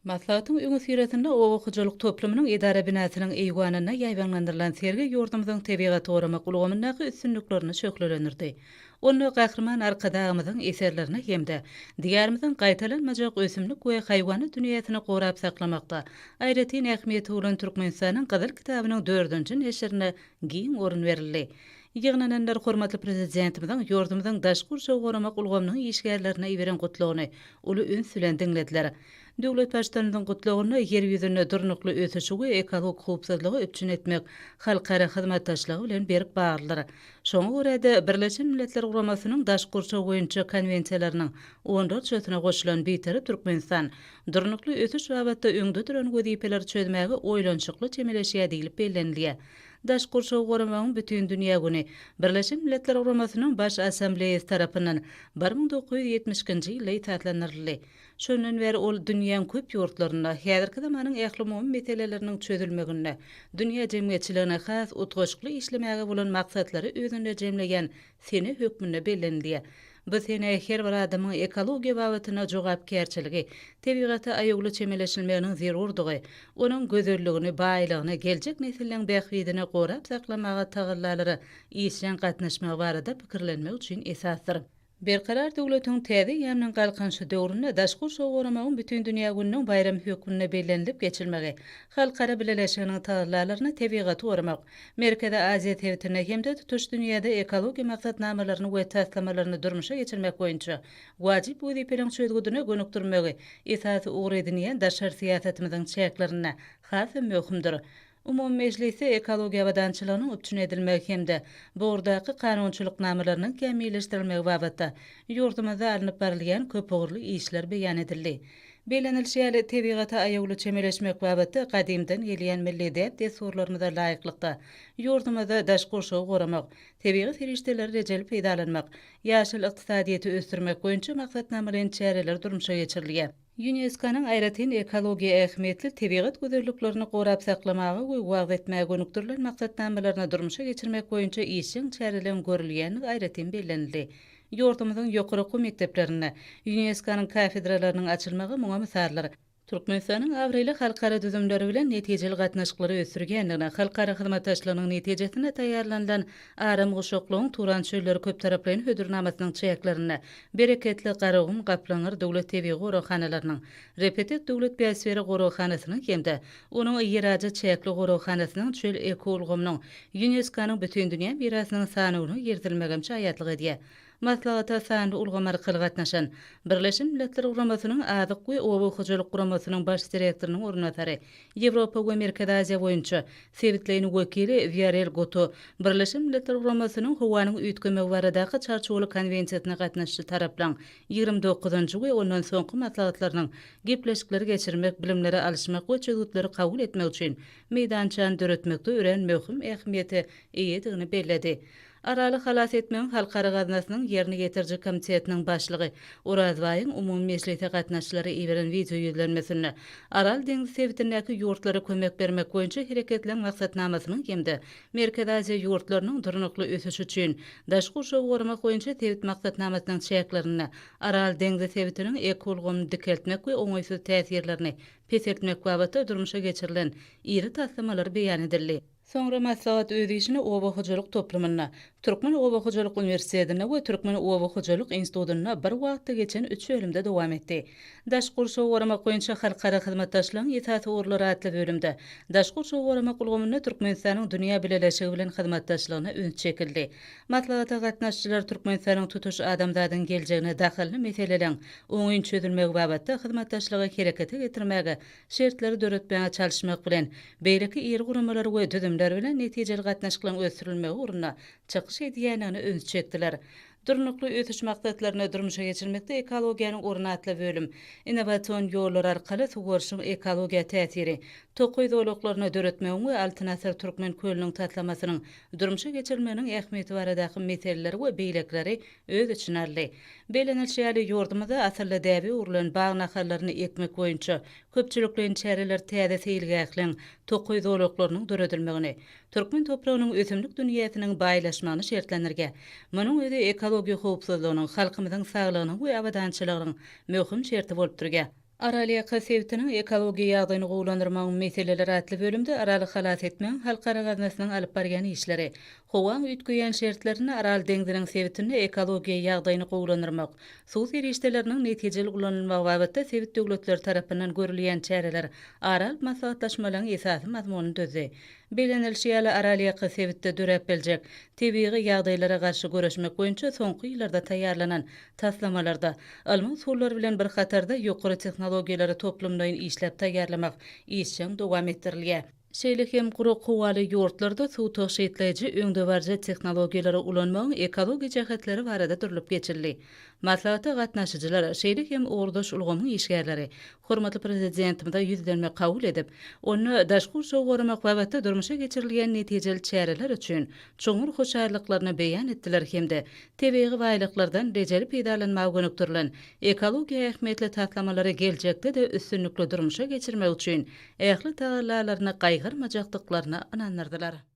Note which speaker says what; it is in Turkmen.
Speaker 1: Maslahatyň öňüsyrasynda oba hojalyk toplumynyň edara binasynyň eýwanynda ýaýbaňlandyrylan sergi ýurdumyzyň tebigaty goramak ulgamyndaky üstünliklerini şöhlelendirdi. Onda Gahryman Arkadagymyzyň eserlerine hem-de Diýarymyzyň gaýtalanmajak ösümlik we haýwanat dünýäsini gorap saklamakda aýratyn ähmiýeti bolan Türkmenistanyň Gyzyl kitabynyň dördünji neşirine giň orun berildi. Ýygnananlar hormatly Prezidentimiziň ýurdumyzyň daşky gurşawy goramak ulgamynyň işgärlerine iberen Gutlagyny uly üns bilen diňlediler. Döwlet Baştutanymyzyň Gutlagynda Ýer ýüzünde durnukly ösüşi we ekologik howpsuzlygy üpjün etmek halkara hyzmatdaşlygy bilen berk baglydyr. Şoňa görä-de, Birleşen Milletler Guramasynyň Daşky gurşaw boýunça konwensiýalarynyň onlarçasyna goşulan Bitarap Türkmenistan durnukly ösüş babatda öňde duran wezipeleri çözmäge oýlanyşykly çemeleşýär diýlip bellenilýär. Daşky gurşawy goramagyň Bütindünýä güni Birleşen Milletler Guramasynyň Baş Assambleýasy tarapyndan 1972-nji ýylda esaslandyryldy. Şondan bäri ol dünýäň köp ýurtlarynda häzirki zamanyň ählumumy meseleleriniň çözülmeginde dünýä jemgyýetçiligine has utgaşykly işlemäge bolan maksatlary özünde jemleýän sene hökmünde bellenilýär. Bu sene her bir adamyň ekologiýa babatynda jogapkärçiligi, tebigata aýawly çemeleşilmeginiň zerurdygy, onuň gözelligini, baýlygyny geljek nesilleň bähbidine gorap saklamaga tagallalara işjeň gatnaşmagy barada pikirlenmek üçin esasdyr. Berkarar döwletiň täze eýýamynyň Galkynyşy döwründe daşky gurşawy goramagyň Bütindünýä gününiň baýram hökmünde bellenilip geçilmegi halkara bileleşiginiň tagallalaryny tebigaty goramak, Merkezi Aziýa sebitinde hem-de tutuş dünýäde ekologiýa maksatnamalaryny we taslamalaryny durmuşa geçirmek boýunça wajyp wezipeleriň çözgüdine gönükdirmegi esasy ugur edinýän daşary syýasatymyzyň çäklerinde has hem möhümdir. Umumy mejlisde ekologiýa abadançylygynyň üpjün edilmegi hem-de bu ugurdaky kanunçylyk namalarynyň kämilleşdirilmegi babatda ýurdumyzda alnyp barylýan köpugurly işler beýan edildi. Bellenilişi ýaly, tebigata aýawly çemeleşmek babatda gadymdan gelýän milli däp-dessurlarymyza laýyklykda, ýurdumyzda daşky gurşawy goramak, tebigy serişdeleri rejeli peýdalanmak, ýaşyl ykdysadyýeti ösdürmek boýunça maksatnamalaýyn çäreler durmuşa geçirilýär. Ýunesko-nyň aýratyn ekologiýa ähmiýetli tebigat gözelliklerini gorap saklamaga we wagyz etmäge gönükdirilen maksatnamalaryny durmuşa geçirmek boýunça işjeň çäreleriň görülýändigi aýratyn bellenildi. Ýurdumyzyň ýokary okuw mekdeplerinde Ýunesko-nyň kafedralarynyň açylmagy muňa mysaldyr. Türkmenistanyň abraýly halkara düzümleri bilen netijeli gatnaşyklary ösdürýändigine, halkara hyzmatdaşlygynyň netijesinde taýýarlanylan Aram guşaklygyň Turan çölleri köptaraplaýyn hödürnamasynyň çäklerinde Bereketli Garagum Gaplaňgyr döwlet tebigy goraghanalarynyň, Repetek döwlet biosfera goraghanasynyň hem-de onuň Ýeraja çäkli goraghanasynyň çöl ekoulgamynyň Ýunesko-nyň Bütindünýä mirasynyň sanawyna girizilmegem şaýatlyk edýär. Maslahata sanly ulgam arkaly gatnaşan Birleşen Milletler Guramasynyň Azyk we oba hojalyk guramasynyň baş direktorynyň orunbasary, Ýewropa we Merkezi Aziýa boýunça sebitleýin wekili Wiarel Goto, Birleşen Milletler Guramasynyň Howanyň üýtgemegi baradaky Çarçuwaly konwensiýasyna gatnaşyjy taraplaryň 29-njy we ondan soňky maslahatlarynyň gepleşikleri geçirmek, bilimleri alyşmak we çözgütleri kabul etmek üçin meýdançany döretmekde örän möhüm ähmiýete eýedigini belledi. Araly halas etmegiň halkara gaznasynyň ýerine ýetiriji komitetiniň başlygy Orazbaýyň umumy mejlise gatnaşyjylara iberen wideo ýüzlenmesinde Aral deňzi sebitindäki ýurtlara kömek bermek boýunça Hereketleň maksatnamasynyň hem-de Merkezi Aziýa ýurtlarynyň durnukly ösüşi üçin daşky gurşawy goramak boýunça sebit maksatnamasynyň çäklerinde Aral deňzi sebitiniň ekoulgamyny dikeltmek we oňaýsyz täsirlerini peseltmek babatda durmuşa geçirilen iri taslamalar beýan edildi. Soňra maslahat öz işini oba hojalyk toplumynda, Türkmen oba hojalyk uniwersitetinde we Türkmen oba hojalyk institutynda bir wagtda geçen üç bölümde dowam etdi. Daşky gurşawy goramak boýunça halkara hyzmatdaşlygyň esasy ugurlary atly bölümde daşky gurşawy goramak ulgamynda Türkmenistanyň dünýä bileleşigi bilen hyzmatdaşlygyna üns çekildi. Maslahata gatnaşyjylar Türkmenistanyň tutuş adamzadyň geljegine dahylly meseleleriň oňyn çözülmegi babatda hyzmatdaşlygy herekete getirmäge şertleri döretmäge çalyşmak bilen, beýleki iri guramalar we düzümler bilen netijeli gatnaşyklaryň ösdürilmegi ugrunda çykyş edýändigine üns çekdiler. Durnukly ösüş maksatlaryny durmuşa geçirmekde ekologiýanyň orny atly bölüm, innowasion ýollar arkaly suwaryşyň ekologiýa täsiri, tokaý zolaklaryny döretmegiň we Altyn asyr Türkmen kölüniň taslamasynyň durmuşa geçirilmeginiň ähmiýeti baradaky meseleleri we beýlekileri öz içine aldy. Bellenilişi ýaly, ýurdumyzda asylly däbe öwrülen bag nahallaryny ekmek boýunça köpçülikleýin çäreler täze seýilgähleň, tokaý zolaklarynyň döredilmegini, türkmen topragynyň ösümlik dünýäsiniň baýlaşmagyny şertlendirýär. Munuň özi ekologiýa howpsuzlygynyň, halkymyzyň saglygynyň we abadançylygynyň möhüm şerti bolup durýar. Aralýaka sebitiniň ekologiýa ýagdaýyny gowulandyrmagyň meseleleri atly bölümde Araly halas etmegiň halkara gaznasynyň alyp barýan işleri, howaň üýtgeýän şertlerinde Aral deňziniň sebitinde ekologiýa ýagdaýyny gowulandyrmak, suw serişdeleriniň netijeli ulanylmagy babatda sebit döwletleri tarapyndan görülýän çäreler ara alyp maslahatlaşmalaryň esasy mazmunyny düzdi. Bellenilişi ýaly, Aralýaka sebitde döräp biljek tebigy ýagdaýlara garşy göreşmek boýunça soňky ýyllarda taýýarlanan taslamalarda ylmy usullar bilen bir hatarda ýokary tehnologiýalary toplumlaýyn işläp taýýarlamak işjeň dowam etdirilýär. Şeýle hem gurak howaly ýurtlarda suw tygşytlaýjy öňdebaryjy tehnologiýalary ulanmagyň ekologiýa jähetleri barada durlup geçildi. Maslahata gatnaşyjylar, şeýle hem ugurdaş ulgamyň işgärleri hormatly Prezidentimize ýüzlenme kabul edip, onda daşky gurşawy goramak babatda durmuşa geçirilýän netijeli çäreler üçin çuňňur hoşallyklaryny beýan etdiler hem-de tebigy baýlyklardan rejeli peýdalanmaga gönükdirilen ekologiýa ähmiýetli taslamalary geljekde-de üstünlikli durmuşa geçirmek üçin ähli tagallalaryny gaýgyrmajakdyklaryna ynandyrdylar.